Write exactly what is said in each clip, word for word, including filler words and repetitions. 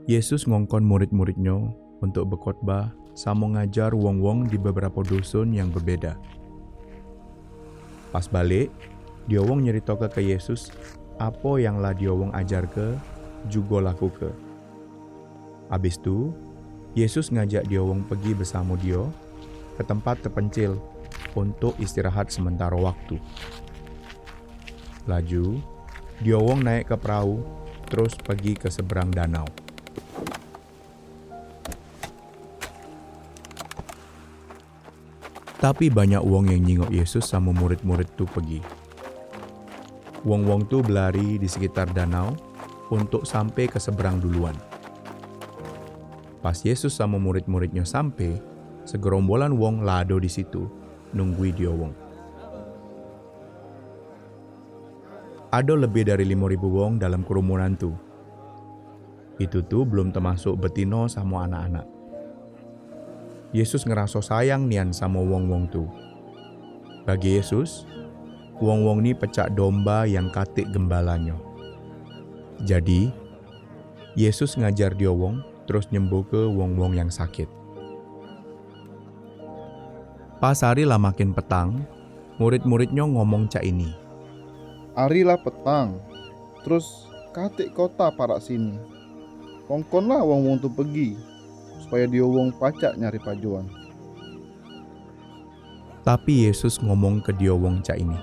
Yesus ngongkon murid-murid-Nyo untuk bekhotbah samo ngajar wong-wong di beberapo dusun yang bebeda. Pas balek, dio wong nyeritoke ke Yesus apo yang la dio wong ajarke jugo lakuke. Abis tu, Yesus ngajak dio wong pegi besamo Dio ke tempat tepencil untuk istirahat sementaro waktu. Laju, dio wong naek ke perau, terus pegi ke seberang danau. Tapi banyak wong yang nyingok Yesus samo murid-murid tu pegi. Wong-wong tu belari di sekitar danau untuk sampe ke seberang duluan. Pas Yesus samo murid-murid-Nyo sampe, segerombolan wong la ado di situ, nunggui dio wong. Ado lebih dari limo ribu wong dalam kerumunan tu. Itu tu belum temasuk betino samo anak-anak. Yesus ngeraso sayang nian samo wong-wong tu. Bagi Yesus, wong-wong ni pecak domba yang katik gembalanyo. Jadi, Yesus ngajar dio wong, terus nyembuhke wong-wong yang sakit. Pas ari la makin petang, murid-murid-Nyo ngomong cak ini, "Ari la petang, terus katik kota parak sini. Kongkonlah wong-wong tu pegi, supayo dio wong pacak nyari pajoan." Tapi Yesus ngomong ke dio wong cak ini,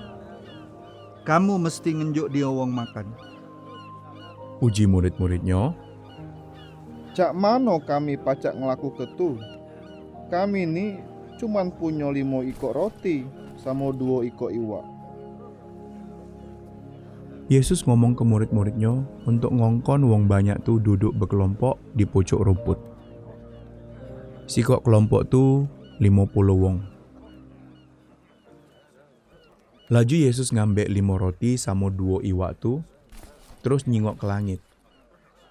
"Kamu mesti ngenjuk dio wong makan." Uji murid-murid-Nyo, "Cak mano kami pacak ngelakuke tu? Kami ni cuman punyo limo ikok roti samo duo ikok iwak." Yesus ngomong ke murid-murid-Nyo untuk ngongkon wong banyak tu duduk bekelompok di pucuk rumput. Sikok kelompok tu limo puluh wong. Laju Yesus ngambek limo roti samo duo iwak tu, terus nyingok ke langit,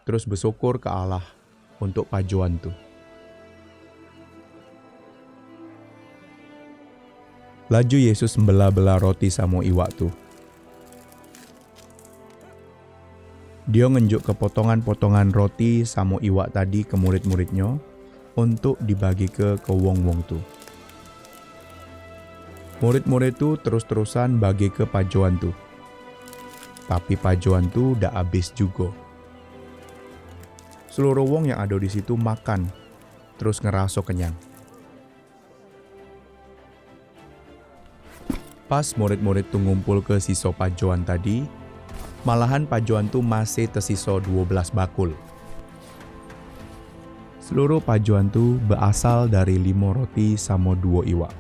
terus besyukur ke Allah untuk pajoan tu. Laju Yesus mbela-bela roti samo iwak tu. Dio ngenjuk ke potongan-potongan roti samo iwak tadi ke murid-murid-Nyo untuk dibagike ke wong-wong tu. Murid-murid tu terus-terusan bagike pajoan tu. Tapi pajoan tu dak abis jugo. Seluruh wong yang ado di situ makan, terus ngeraso kenyang. Pas murid-murid tu ngumpulke siso pajoan tadi, malahan pajoan tu masih tesiso duo belas bakul. Seluruh pajoan tu beasal dari limo roti samo duo iwak.